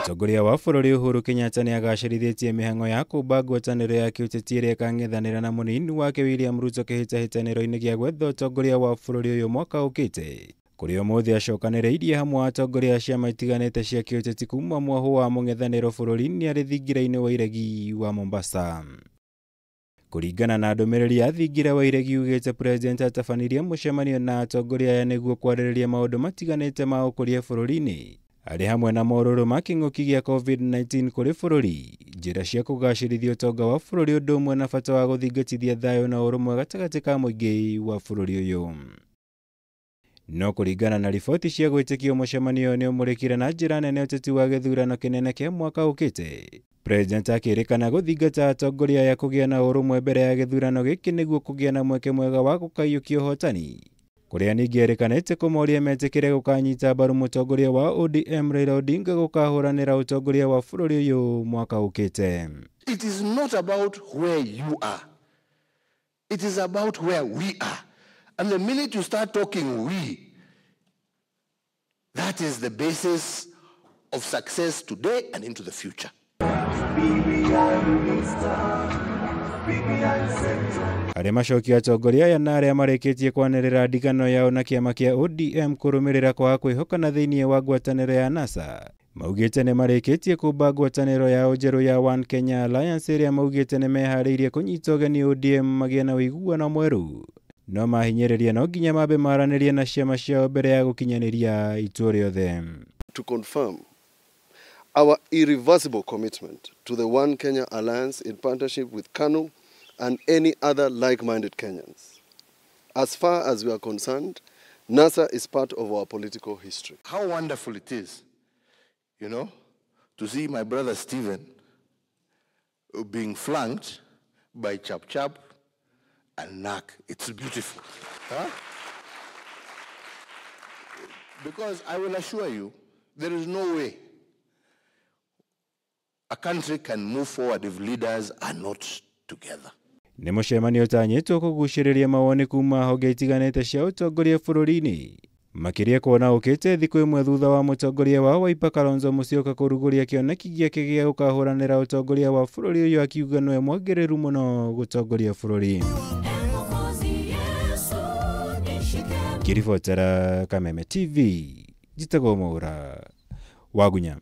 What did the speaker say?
Mũtongoria wa bũrũri Uhuru Kenyatta nĩagacĩrithĩtie mĩhang'o ya kũmba ngwatanĩro ya kĩũteti ĩrĩa ĩkang'ethanĩra na mũnini wake William Ruto kĩhĩtahĩtanĩro-inĩ gĩa gwetha ũtongoria wa bũrũri ũyũ mwaka ũkĩte. Kũrĩa ũmũthĩ acokanĩrĩirie hamwe atongoria a ciama itiganĩte cia kĩũteti kuma mwahũ wa mũng'ethanĩro bũrũri-inĩ arĩ thingira-inĩ wa iregi wa Mombasa. Kũringana na ndũmĩrĩri ya thingira wa iregi ugĩte president atabanirie mũcemanio na atongoria aya nĩguo kwarĩrĩria maũndũ matiganĩte ma ũkũria bũrũri-inĩ arĩ hamwe na morũrũ ma kĩng'ũki gĩa COVID-19 kũrĩ bũrũri, njĩra cia kũgacĩrithia ũtonga wa bũrũri ũndũ ũmwe na bata wa gũthingatithia thayũ na ũrũmwe gatagatĩ ka mũingĩ wa bũrũri ũyũ. No kũringana na riboti cia gwĩtĩkio mũcemanio nĩ ũmũrĩkire na njĩra nene ũteti wa gĩthurano kĩnene kĩa mwaka ũkĩte. President akĩrĩkana gũthingata atongoria aya kũgĩa na ũrũmwe mbere ya gĩthurano gĩkĩ nĩguo kũgĩa na mweke mwega wa gũkaiyũkia ũhotani. Kũrĩa ningĩ erĩkanĩte kũmoria metĩkĩre gũkanyita mbaru mũtongoria wa ODM Raila Odinga gũkahũranĩra ũtongoria wa bũrũri ũyũ mwaka ũkĩte. It is not about where you are. It is about where we are. And the minute you start talking we, that is the basis of success today and into the future. Arĩa macokio atongoria aya na arĩa marĩkĩtie kwanĩrĩra ndigano yao na kĩama kĩa ODM kũrũmĩrĩra kwaga kwĩhokana thĩinĩ wa ngwatanĩro ya NASA maugĩte nĩ marĩkĩtie kũmba ngwatanĩro yao njerũ ya One Kenya Alliance ĩrĩa maugĩte nĩ meharĩirie kũnyita ũgeni ODM magĩe na ũiguano mwerũ. No mahinyĩrĩria no nginya mambe maranĩrie na ciama ciao mbere ya gũkinyanĩria itua rĩothe. To confirm our irreversible commitment to the One Kenya Alliance in partnership with KANU and any other like-minded Kenyans. As far as we are concerned, NASA is part of our political history. How wonderful it is, you know, to see my brother Stephen being flanked by Chap Chap and NAC. It's beautiful. Huh? Because I will assure you, there is no way a country can move forward if leaders are not together. Nĩ mũcemanio ũtanyĩtwo kũgucĩrĩria mawoni kuma honge itiganĩte cia ũtongoria bũrũri-inĩ makĩria kuona ũkĩte thikũ ĩmwe thutha wa mũtongoria wa Wiper Kalonzo Musyoka kũrugũria kĩoneki gĩake gĩa gũkahũranĩra ũtongoria wa bũrũri ũyũ akiuga nĩwe mwagĩrĩru mũno gũtongoria bũrũri. Ngĩribotera Kameme TV, njĩtagwo Mwaura Wagunya.